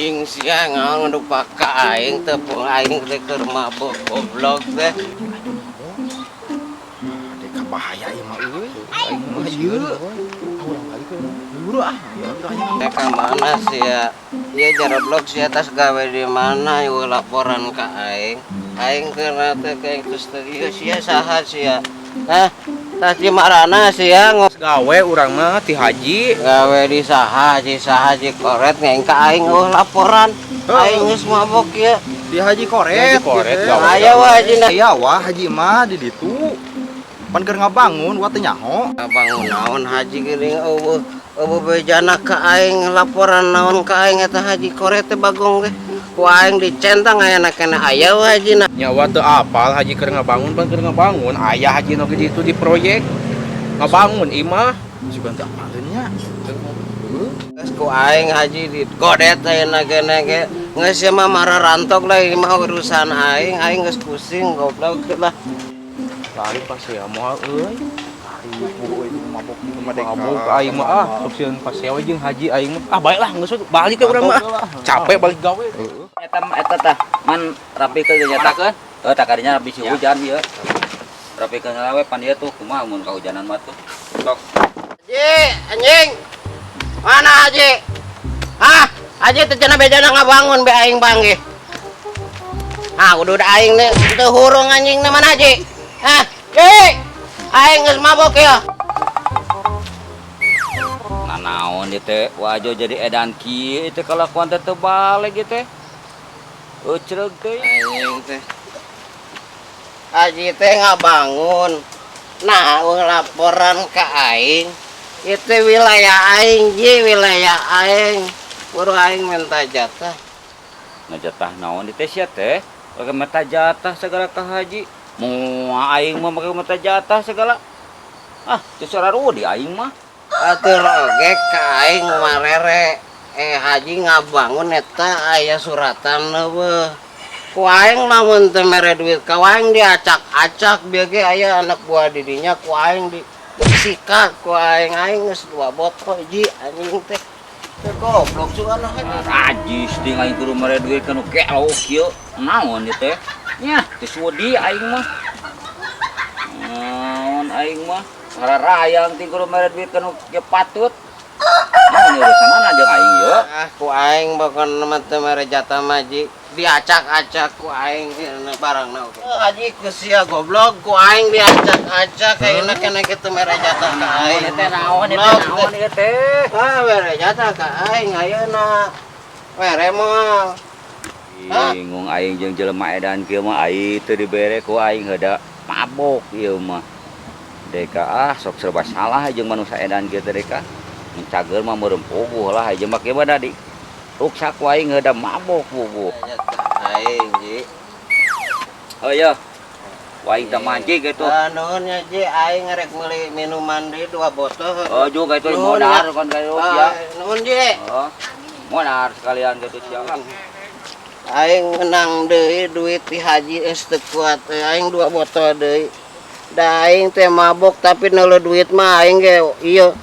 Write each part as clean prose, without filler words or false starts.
Anjing sia ngaon dupa ka aing tepung aing teh keur mabok goblok teh. Deka bahaya ieu mah euy. Aing mah ieu. Ah, urang balik we. Buru ah. Teh ka mana sia? Ieu jaroblok sia tas gawe di mana ieu laporan ka aing. Aing keur teh ka geus teu ieu sia saha sia? Hah? Tas di marana sia Gawe urang mah ti haji. Gawe di saha, di saha haji koret ngeng ka aing eueuh laporan. Aing geus mabok ieu. Di haji koret. Haji koret, gitu. gawe. Aya wah haji na. Aya wah haji mah di ditu. Pan keur ngabangun wa teu nyaho. Ngabangun naon haji geuning eueuh eueuh bejana ka aing laporan naon ka aing eta haji koret teh bagong teh. Ku aing dicentang ayana keneh aya wah haji na. Nyawa teu apal haji keur ngabangun pan keur ngabangun aya haji nu di ditu di proyek. Ngabangun imah. Sugan teu apaleun nya. Geus ku aing haji digodet ayeuna keneh ge. Geus ieu mah mararantok lah ieu mah urusan aing, aing geus pusing goblok teh lah. Lari pasea moal euy. Ribu euy mabok di mah deka. Mabok aing mah ah, sok sieun pasea we jeung haji aing mah. Ah bae lah geus balik ke urang mah. Capek balik gawe. Eta eta tah man rapikeun ge nyata. Heuh tah kadinya bisi hujan ieu. Rapikeun heula we pan ieu tuh kumaha mun kahujanan mah tuh. Sok. Haji, anjing. Mana haji? Hah? Haji teh cenah bejana ngabangun be aing panggih. Ah, udah aing teh teu hurung anjing teh mana haji? Hah? Ji. Aing geus mabok ya. Nah naon ieu teh wajo jadi edan kieu ieu teh kalakuan teh teu baleg ieu teh. Eucreug teh. Anjing teh. Haji teh ngabangun. Nah, eueuh laporan ka aing. Itu wilayah aing, ji, wilayah aing. Buru aing minta jatah. Nah jatah naon ieu teh sia teh? Pake minta jatah segala ka haji. Moal aing mah make minta jatah segala. Ah, teu sararudi aing mah. Atuh oge ka aing marere. Haji ngabangun eta aya suratan eueuh. Ku aing lamun teu mere duit ka aing diacak-acak bieu ge aya anak buah didinya ku aing di sikat ku aing, aing geus 2 botol ji anjing teh. Teh goblok sugan haji. Rajis ting aing kudu mere duit ka nu gelo kieu. Naon ieu teh? Nya, teu sudi aing mah. Naon aing mah? Sararayang ting kudu mere duit ka nu kieu patut. Naon urusanana jeung aing ieu? Ah, ku aing pokona mah teu mere jatah mah ji. Diacak-acak ku aing barangna oge. Haji geus sia goblok ku aing diacak-acak ayeuna keneh kitu mere jatah ka aing. Naon ieu teh? Naon ieu teh? Naon ieu teh? Ah, mere jatah ka aing ayeuna. Mere moal. Bingung aing jeung jelema edan kieu mah aing teu dibere ku aing heuda mabok ieu mah. Deka ah sok serba salah jeung manusia edan kieu teh deka. Mun cager mah meureun puguh lah jeung make mah da di ruksak ku aing heuda mabok puguh. Aing ji. Oh iya. Ku aing teh mancing kitu. Ah, nuhun nya ji, aing rek meuli minuman deui 2 botol. Oh juga itu Nuhun, modar ya. kon kayu Ah, ya. nuhun ji. Oh. Modar sekalian kitu sia. Aing menang deui duit ti haji geus teu kuat aing 2 botol deui. Da aing teh mabok tapi neuleuh duit mah aing ge ieu.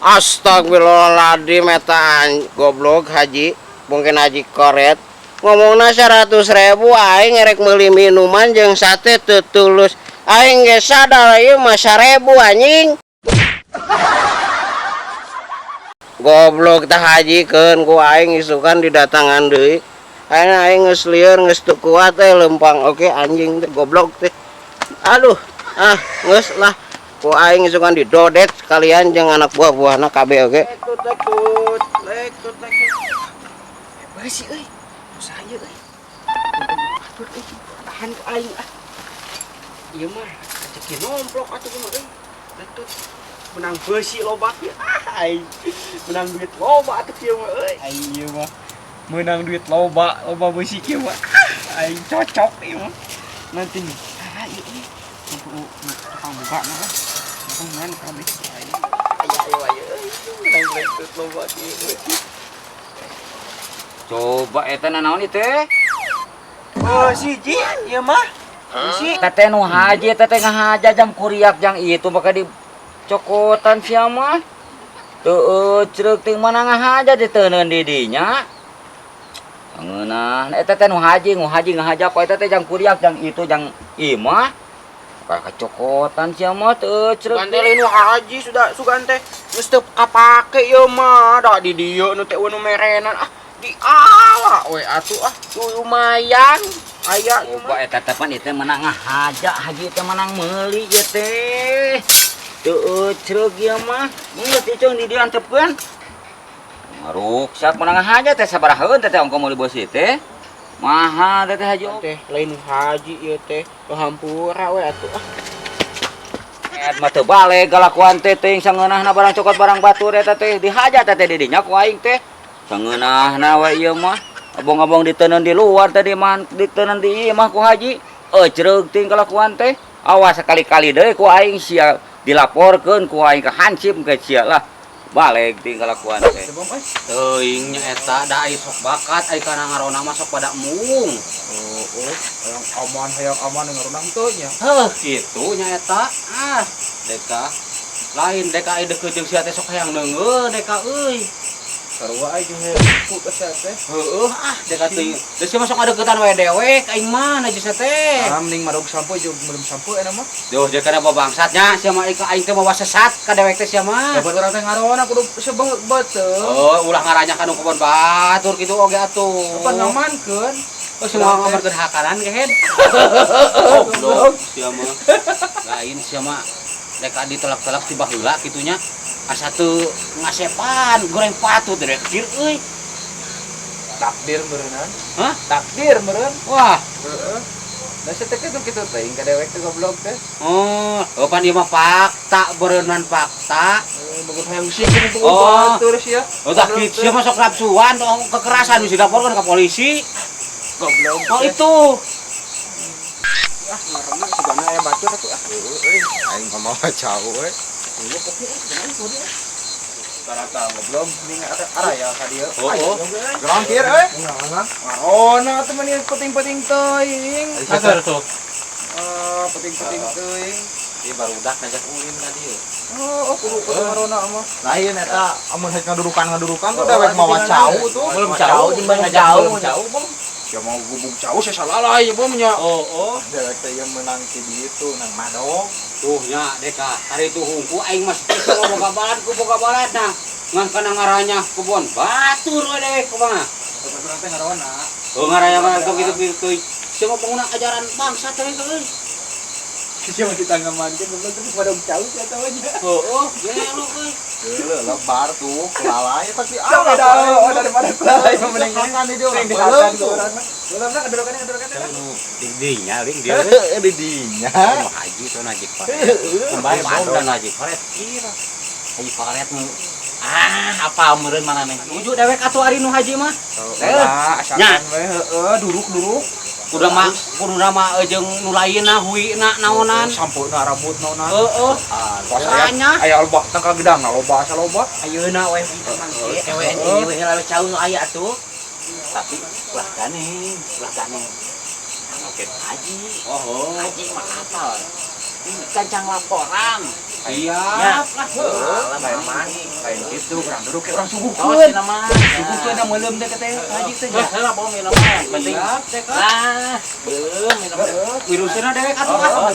Astagfirullahaladzim eta goblok haji, mungkin haji koret. Ngomongna 100.000 aing rek meuli minuman jeung sate teu tulus. Aing ge sadar ieu mah 1.000 anjing. Goblok tah haji keun ku aing isukan didatangan deui. Ayeuna aing geus lieur geus teu kuat teh lempang oge anjing teh goblok teh. Aduh, ah geus lah. Ku aing isukan didodet sekalian jeung anak buah-buahna kabeh oge. Lekut, lekut, lekut, lekut. Beusi euy. Usaha ieu euy. Atur euy, tahan ku aing ah. Ieu mah rezeki nomplok atuh mah euy. Lekut. Menang beusi loba kieu. Ah aing. Menang duit loba atuh kieu mah euy. Aing ieu mah menang duit loba, loba beusi kieu mah. Ah, aing cocok ieu mah. Nanti nih. Ah ieu euy. Kumpul tukang buka mah lah. Tukang main kabeh. Aing. Ayo ayo ayo. Menang duit loba kieu. Coba eta nanaon ieu teh? Oh, si Ji, ieu mah. Si Teteh nu haji teteh ngahaja jam kuriak jang itu maka di cokotan sia mah. Teu ecreuk teh mana ngahaja diteuneun di dinya. Ngeunah eta teh nu haji ngahaja ku eta teh jang kuriak jang itu jang imah. Kayak kecokotan sia mah teu ecreg. Sugan teh lain nu haji sudah sugan teh geus teu kapake ieu mah da di dieu nu teh nu merenan ah di ala we atuh ah lumayan aya ieu Coba mah. eta teh pan ieu teh menang ngahaja haji teh menang meuli ieu teh. Teu ecreg ieu mah. Geus icung di dieu antepkeun. Ngaruksak menang ngahaja teh sabarahaeun teh teh ongko meuli beusi teh. Mahal teh teh haji. Teh lain nu haji ieu teh hampura we atuh ah. Et mah teu baleg kalakuan teh teuing sangeunahna barang cokot barang batur eta teh dihaja teh teh di dinya ku aing teh. Sangeunahna we ieu mah. Abong-abong diteundeun di luar tadi mah diteundeun di ieu mah ku haji. Ecreug teuing kalakuan teh. Awas sekali-kali deui ku aing sia dilaporkeun ku aing ka hansip ke sia lah. Baleg teuing kalakuan teh. Teuing nya eta da ai sok bakat ai kana ngarona mah sok pada mung. Oh, hayang aman ngarona henteu nya. Heuh, kitu nya eta. Ah, deka. Lain deka ai deukeut jeung sia teh sok hayang neungeul deka euy. Sarua ai jeung hayang ku sia teh. Heueuh ah deka teuing. Da sia mah sok ngadeukeutan we dewek aing mah najisna teh. Ah, mending madog sampo jeung belum sampo eta mah. Duh, deka na babangsatnya sia mah ka aing teh mawa sesat ka dewek teh sia mah. Dapat urang teh ngarona kudu sebeuh beuteung. Oh, ulah ngaranya ka nu kebon batur kitu oge atuh. Pan ngamankeun. Oh, semua ngamarkeun hakanan kehed. Goblok sia mah. Lain sia mah deka ditelak-telak ti baheula kitunya. Asa teu ngasepan goreng patut dek kecil euy. Takdir meureunnan. Hah? Takdir meureun. Wah, Heeh. Da sia teh kitu kitu teuing ka dewek teh goblok teh. oh, oh pan ieu mah fakta beureunan fakta. Bagus hayang sih kudu Oh. batur sia. Oh, tak kitu sia mah sok nafsuan tong kekerasan bisa dilaporkan ke polisi. Goblok. Oh itu. Ah, ngarona sugana aya batur atuh ah. Euy, aing mah mawa cau we. Tarata goblok mending araya ka dieu. Oh, oh. Gerang kieu euy. Ngarona atuh mah penting-penting teuing. Atur tuh. Ah, penting-penting teuing. Ieu barudak ngajak ulin ka dieu. Oh, oh kudu kudu ngarona mah. Lain eta amun rek ngadurukan-ngadurukan tuh dewek mawa cau tuh. Belum cau, timbang ngajak belum cau, Bang. Ya mau gubuk cau saya salah lah ya bom nya. Oh, oh. Dewek teh ieu meunang ti ditu nang madog. Tuh nya deka, hari itu hungku aing mah geus boga balad ku boga balad nah. Ngan kana ngaranya kebon batur we dewek kumaha. Urang teh ngarona. Oh ngaraya mah kok kitu kitu. Sia mah pengguna ajaran bangsa teh euy. Sia mah kita ngamankeun goblok terus pada cau sia tahu aja. Heeh, gelo euy. Geuleuh lebar tuh kelalai tapi Ah, beda oh daripada kelalai mah mending Hakan di dieu sing urang dihakan beuleum ku tuh. urang mah. Beuleumna kadurukanna kadurukanna. Di dinya ling dia. Heeh, di dinya. Nu haji tuh najik paret. Kembali dan najik paret kira. Haji paret nu ah apa meureun maneh. Nuju dewek atuh ari nu haji mah. Lah, asakan we heeh duruk-duruk. Kudu mah kudu mah jeung nu lainna huina naonan. Sampuna rambut naonan. Heeh. Pas Anya. aya loba tangkal gedang loba asa loba. Ayeuna we ewe ieu heula cau nu aya atuh. Tapi ulah ganeng, ulah ganeng. Oke, haji. Oh, Haji mah apal. Gancang laporan. siap lah. Lain aman. Lain kitu urang duruk urang Oh, suguhkeun. cenah mah. Suguhkeun da meuleum teh teh haji teh nya. Heula bom minum mah. Penting. Siap dek. Lah, belum minum. Wirusna dewek atuh ah.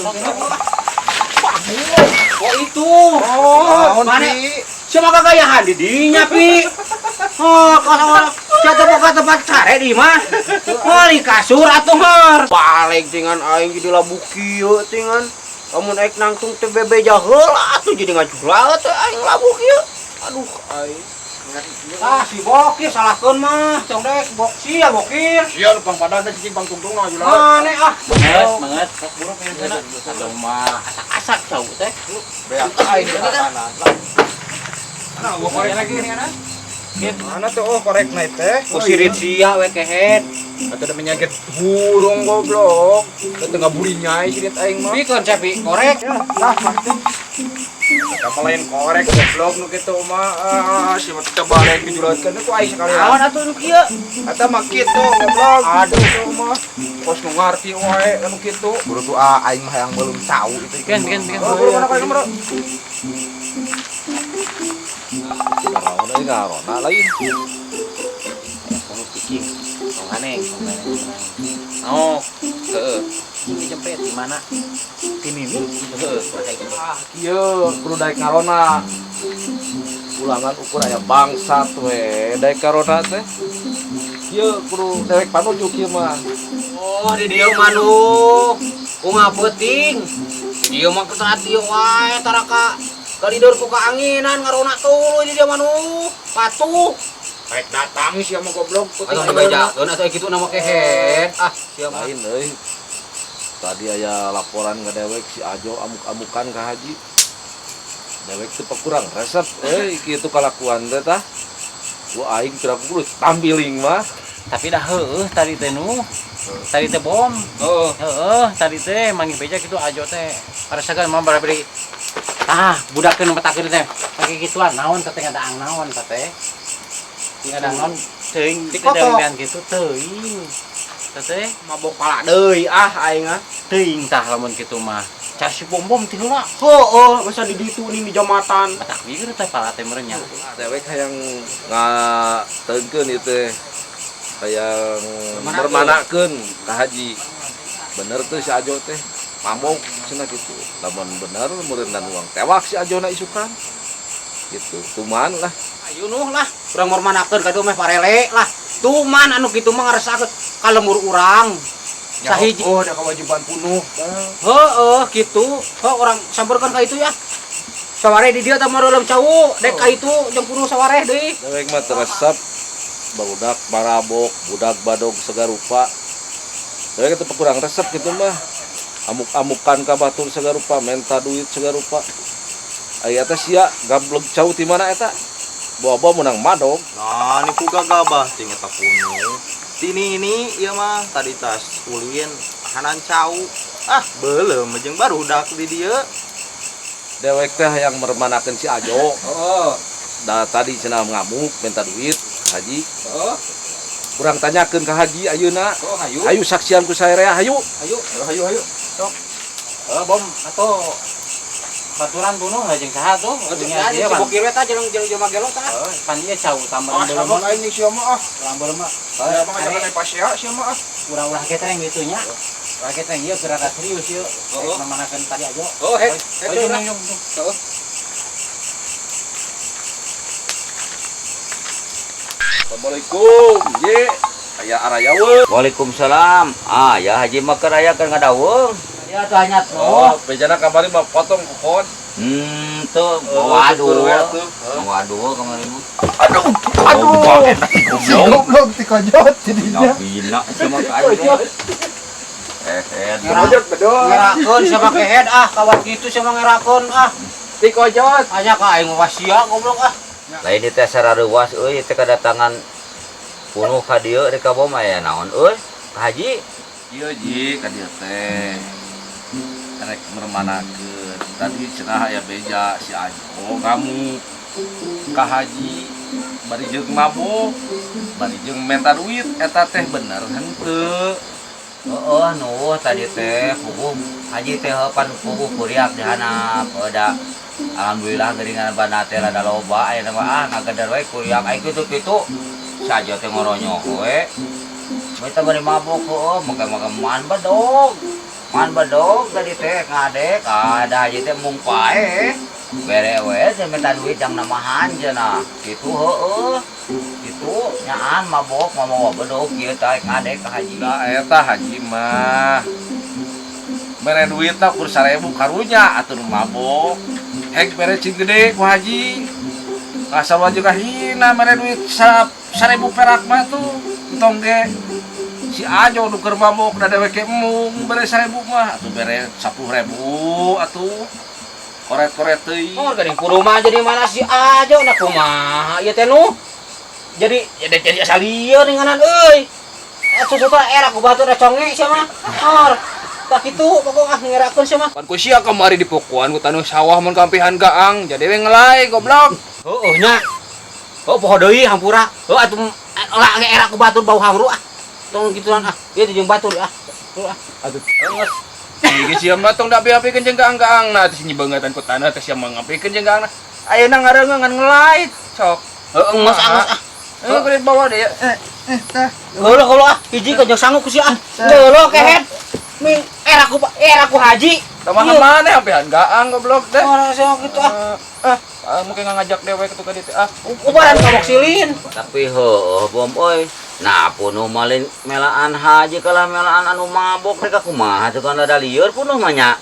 Oh itu. Oh, Mana? Pi? Siapa kagayahan di dinya pi? Oh, kalau siapa boga tempat sare di mah. Oh, di kasur atuh hor. Balik tingan aing jadi labu kieu tingan. Lamun aing nangtung teh bebeja heula atuh jadi ngajula teh aing labu kieu. Aduh aing. Ah, si Bokir salahkeun mah. Cong dek, bok sia Bokir. Sia nu pangpadan teh cicing pangtungtungna jula. Mane ah. Menges, menges, sok buruk yang sana. Aduh mah asak-asak cau teh. Beak aing di kanan. Nah, gua korek lagi nih ana. Mana tuh oh korek naik teh. Ku sirit sia we kehed. Atau ada menyakit burung goblok. Atau tengah burinya sirit aing mah. Pikeun cepi korek. Lah, pasti. Kata lain korek goblok nu kitu mah. Ah, si mah teu balik dijulatkeun ku aing sekalian. Naon atuh nu kieu? Eta mah kitu goblok. Aduh tuh mah. Kos nu ngarti wae anu kitu. Buru tuh ah aing mah hayang beuleum cau itu. Bikin, bikin, bikin. Oh, buru mana korek nomor? Ngarona euy ngarona lain. Kamu cicing. Heeh. Ini jempe di mana? Di Mimi. Heeh. Ah, kieu kudu daek ngarona. Ulangan ukur aya bangsat we daek karona teh. Kieu kudu dewek panuju kieu mah. Oh, di dieu mah nu unga peuting. Di dieu mah kesaat dieu wae tara ka kalidur ku kaanginan ngarona tuluy di dieu mah nu patuh. Rek datang sia mah goblok. Atuh dibejakeun atuh kitu nama kehed. Ah, sia mah. Lain euy. Tadi aya laporan ka dewek si Ajo amuk-amukan ka Haji. Dewek teu kurang resep euy kitu kalakuan teh tah. Ku aing teu kudu tampiling mah. Tapi dah heueuh tadi teh nu. Tadi teh bom. Heeh. Heeh, tadi teh manggih beja kitu Ajo teh. Parasagan mah barabari. Ah, budakeun metakeun teh. Pake gituan naon teh ngadaang naon teh. Ngadang naon teuing Dikotok. teuing kitu teuing. Teh Mabok pala deui ah aing ah. teuing tah lamun kitu mah. Cari si bom-bom ti heula. Heueuh, masa di ditu nih di jambatan. Batak bieu teh pala teh meureun nya. Dewek hayang ngateungkeun ieu teh. Hayang mermanakeun ka Haji. Bener tuh si Ajo teh mabok cenah kitu. Lamun bener meureun dan uang tewak si Ajo na isukan. Gitu, tuman lah. Ayo nuh lah, urang mormanakeun ka dieu meh parele lah. Tuman anu kitu mah ngaresakeun ka lemur urang. Sahiji. Oh, ada kewajiban punuh. Heeh, kitu. Heuh urang sampeurkeun ka itu ya. Sawareh di dieu tah meureulem cau, dek ka itu jeung punuh sawareh deui. Dewek mah teresep barudak marabok, budak badog segarupa. Dewek itu kurang resep gitu mah. Amuk-amukan ka batur segarupa, menta duit segarupa. Aya teh sia gableg cau ti mana eta? Bawa-bawa menang madog. Nah, ini ku gagabah ting eta punuh. Tini ini ieu mah tadi tas ulin hanan cau. Ah, beuleum jeung barudak di dieu. Dewek teh hayang mermanakeun si Ajo. Heeh. Da tadi cenah ngamuk minta duit ka Haji. Heeh. Kurang tanyakeun ka Haji ayeuna. Oh, hayu. Hayu saksian ku saerea hayu. Hayu. Hayu hayu. Heeh, bom atuh baturan bunuh jeung saha tuh? Atuh ya si bokir we tah jeung jeung jelema gelo tah. Heeh, pan ieu cau tambahan Ah, beuleum. sabok aing sia mah ah. Beuleum mah. Saya mah ngajakan naik pasea sia mah ah. Urang-urang ketreng gitu nya. Urang ketreng ieu geura serius ieu. Heeh. Memanakeun tadi aja. Oh, hek. Hek Ayo, lah. yung, yung. Heeh. Assalamualaikum. Ye. Aya arayaweung. Waalaikumsalam. Ah, ya Haji mah keur aya keur ngadaweung. Ya tuh hanya Oh, bejana kamari mah potong kokon. Tuh, Oh, waduh. tuh. Waduh kamari mah. Aduh, aduh. Si goblok tikojot jadinya. Bina sama ka aing. Eh, Tikojot bedol. Ngerakeun sama kehed ah, kawan kitu sama ngerakeun ah. Tikojot. Hanya ka aing wasia goblok ah. Lain ieu teh sarareuwas euy teh kedatangan punuh ka dieu rek ka bom aya naon euy? Ka Haji. Ieu Ji ka dieu teh. Rek mermanakeun. Tadi cenah aya beja si Ajo ngamuk ka Haji bari jeung mabok, bari jeung menta duit eta teh bener henteu. Heeh, nu tadi teh puguh Haji teh pan puguh kuriak di handap da alhamdulillah geuningan bana teh rada loba aya mah ah ngageder we kuriak ai kitu-kitu saja teh ngoronyoh we. Beta bari mabok heueuh moga-moga man bedog. Man bedog tadi teh ngadek ada Haji teh mung pae. Bere we teh minta duit jang namahan cenah. Kitu heueuh. Kitu nyaan mabok mamawa bedog kieu teh ngadek ka Haji. Da eta Haji mah mere duit tah kur 1000 karunya atuh nu mabok. Hek mere cing gede ku Haji. Ngasal wajib kahina mere duit 1000 perak mah tuh. Entong ge si Ajo nu keur mabok da dewek ge embung bere 1000 mah atuh bere 10.000 atuh. Koret-koret teuing. Oh, geuning kudu mah jadi mana si Ajo na kumaha ieu teh nu. Jadi jadi asal lieur ninganan euy. Atuh teh era ku batur conge sia mah. Hor. Tak kitu pokok ah ngerakeun sia mah. Pan ku sia kamari di pokoan ku taneuh sawah mun kampihan gaang, jadi we ngelai goblok. Heueuh nya. Heuh poho deui hampura. Heuh atuh olah ge era ku batur bau hamru ah. Tong gituan ah. Ieu teh jeung batur ah. Heuh ah. Aduh, geus. Ieu sia mah tong da api-apikeun jeung gaang-gaangna teh nyibeungeutan ku taneuh teh sia mah ngapikeun jeung gaangna. Ayeuna ngareungeung ngan ngelai, cok. Heueuh geus ah geus ah. Heuh kudu bawa deui. Heueuh heueuh ah hiji ka jeung sanggup ku sia ah. Leuloh kehed. Ming era ku era ku haji. Tamahan mana sampean gaang goblok teh. Orang saya gitu ah. Ah, mungkin nggak ngajak dewek tuh ka dieu teh ah. Ubaran kabok silin. Tapi heueuh bom euy. Nah punuh malin melaan haji kalah melaan anu mabok rek kumaha tuh kan rada lieur punuh mah nya.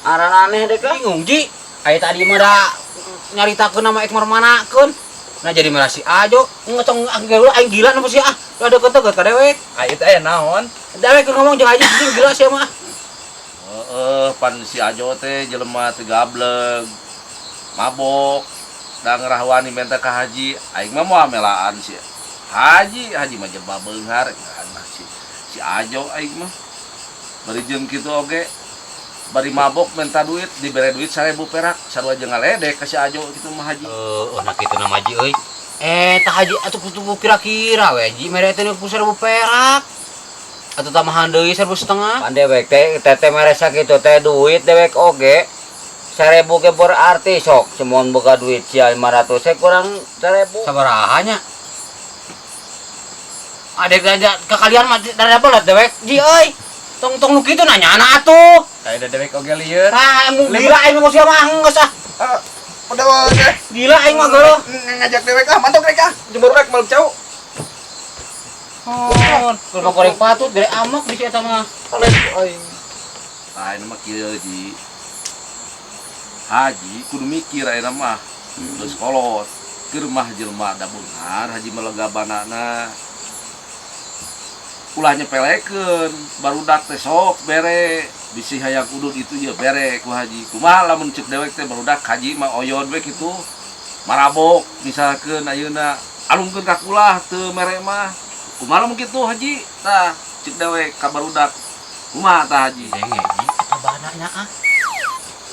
Araneh dek ah. Bingung ji. Aya tadi mah da nyaritakeun nama ek marmanakeun. Nah jadi merah si Ajo ngecong aing gila napa sih ah. Ada deket ka dewek. Ah, itu aya naon? Dewek ngomong jeung haji jeung gila sia mah. Heeh, pan si Ajo teh jelema teu gableg. Mabok. Da ngerahwani menta ka haji, aing mah moal melaan si Haji, haji mah jelema beunghar, nah si si Ajo aing mah. Bari jeung kitu oge bari mabok minta duit, dibere duit 1000 perak, sarua jeung ngaledek ka si Ajo kitu mah haji. Heeh, nah kitu nama haji euy. Eh, tah haji atuh kudu kira-kira we haji mere teh ku 1000 perak. Atuh tambahan deui 1500. Pan dewek teh teteh mere sakitu teh duit dewek oge. 1000 ge berarti sok cemon boga duit sia 500 teh kurang 1000. Sabaraha nya? Adek aja ke kalian mah dari belet dewek ji euy. Tong tong nu kitu nanya anak atuh. Aya dewek oge lieur. Tah embung gila aing mah sia mah geus ah. Udah deh. Gila aing mah geuleuh. Ngajak dewek ah, mantok rek ah. Jemur rek malam cau. Oh, keur goreng patut bere amok di si eta mah. Aing. Tah ini mah kieu ji. Haji kudu mikir ayeuna mah. Geus kolot. Keur mah jelema da beunghar haji melega banana. Ulah nyepelekeun barudak teh sok bere bisi hayang udud itu ya bere ku haji. Kumaha lamun ceuk dewek teh barudak haji mah oyod we kitu. Marabok misalkeun ayeuna alungkeun ka kulah teu mere mah. Kumaha lamun kitu haji? Tah ceuk dewek ka barudak. Kumaha tah haji? Denge ji eta banana ah.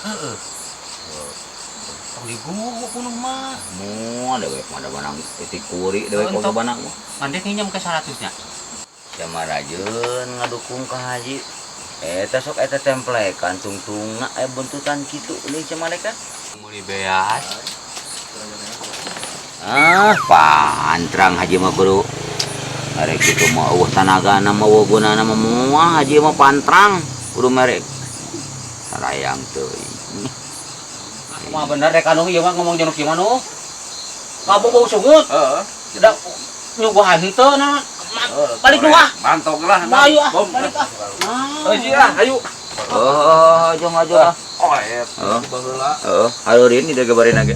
Heeh. Tong digugu kuno mah. Moal dewek mah da banang titik kuri dewek oge banang mah. Mandek nginjem ke 100 nya. Sia mah rajeun ngadukung ka haji. Eta sok eta templekan tungtungna aya bentutan kitu deui sia mah kan. Meuli beas. Ah, pantrang haji mah kudu. Arek kitu mah eueuh tanagana mah eueuh gunana mah moal haji mah pantrang kudu merek. Sarayang teuing. Mah bener rek anu ieu mah ngomong jeung nu kieu mah nu. Kabung bau sungut. Heeh. Da nyuguhan henteu na. Balik nu ah. Mantok lah. Ayo ah, Bom. balik ah. Heuh ji ah, hayu. Oh, jong aja ah. Oh, et. Heeh. Baheula. Heeh, halurin di gabarin ge.